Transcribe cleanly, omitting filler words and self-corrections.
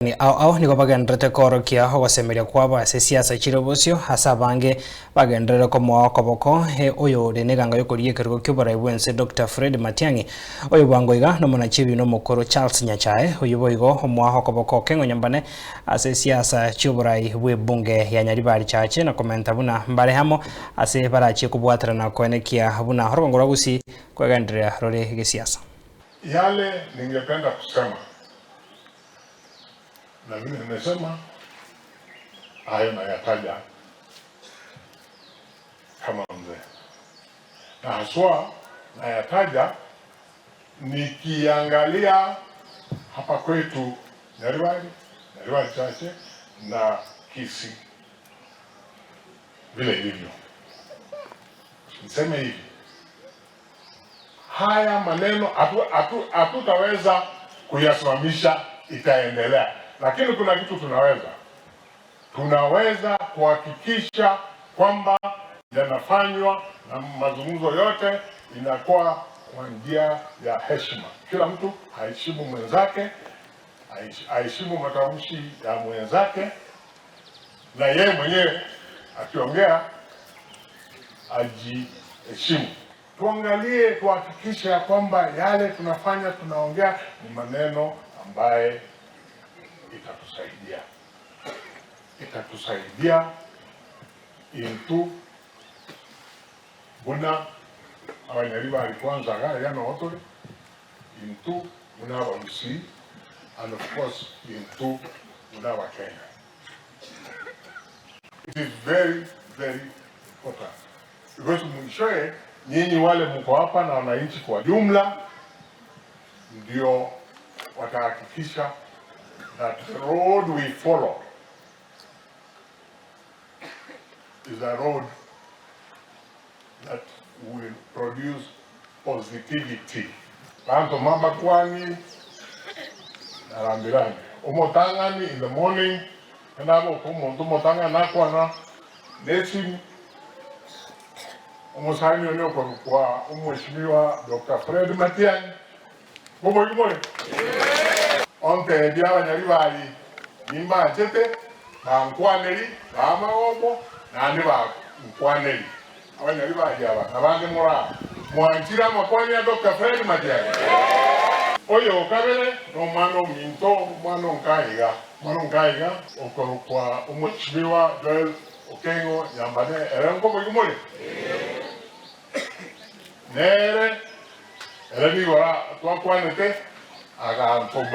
Ao ao nigo bagendererete koorokia ogosemeria kwabo ase siasa chire bosio, ase abange bagenderere komoa okoboko oyore neganga y'okorigia ekerogo ki'oborai bw'ense Doctor Fred Matiang'i, oyo bwango iga nomonachi ebiina omokoro Charles Nyachae, oyio boigo omoa okoboko okeng'o nyambane ase siasa chi'oborai bw'ebunge ya Nyaribari Chache na komenta buna mbare amo ase barachie kobwaterana koenekia buna orogongo rwa Gusii kwegendereria rore gesiasa. Yale ningependa kusema na vile nimesema hayo nayataja kama mzee, na haswa nayataja nikiangalia hapa kwetu Nyaribari, Nyaribari Chache na Kisii vile ilivyo. Niseme hivi, haya maneno hatutaweza atu, kuyasimamisha, itaendelea, lakini kuna kitu tunaweza tunaweza kuhakikisha kwamba yanafanywa na mazungumzo yote inakuwa kwa njia ya heshima. Kila mtu aheshimu mwenzake, aheshimu matamshi ya mwenzake, na yeye mwenyewe akiongea ajiheshimu. Tuangalie, tuhakikishe ya kwamba yale tunafanya tunaongea ni maneno ambaye itatusaidia itatusaidia intu buna abanyaribari kwanza iga iga noo tore intu buna abagusii and of course intu buna abakenya. It is very very important because mwishowe nyinyi wale mko hapa na wananchi kwa jumla ndio watahakikisha that the road we follow is a road that will produce positivity. Banto mabakwani na rambirambi omotang'ani in the morning naboka omonto omotang'ani nakwana nesimu omosani one okorokwa omweshimiwa Doctor Fred Matiang'i Moboigo more? Ontebie abanyaribari nimbanchete, bankwaneri b'amagoko, naende bankwaneri abanyaribari aba nabande more aa. Mwanchire amakwani a Doctor Fred Matiang'i? Oyo o kabere nomwana ominto, omwana o nkaiga, omwana o nkaiga okorokwa Omweshimiwa Joel Okengo Nyambane, ere nkoboigo more? Nere ere nigo twakwanete agantoma.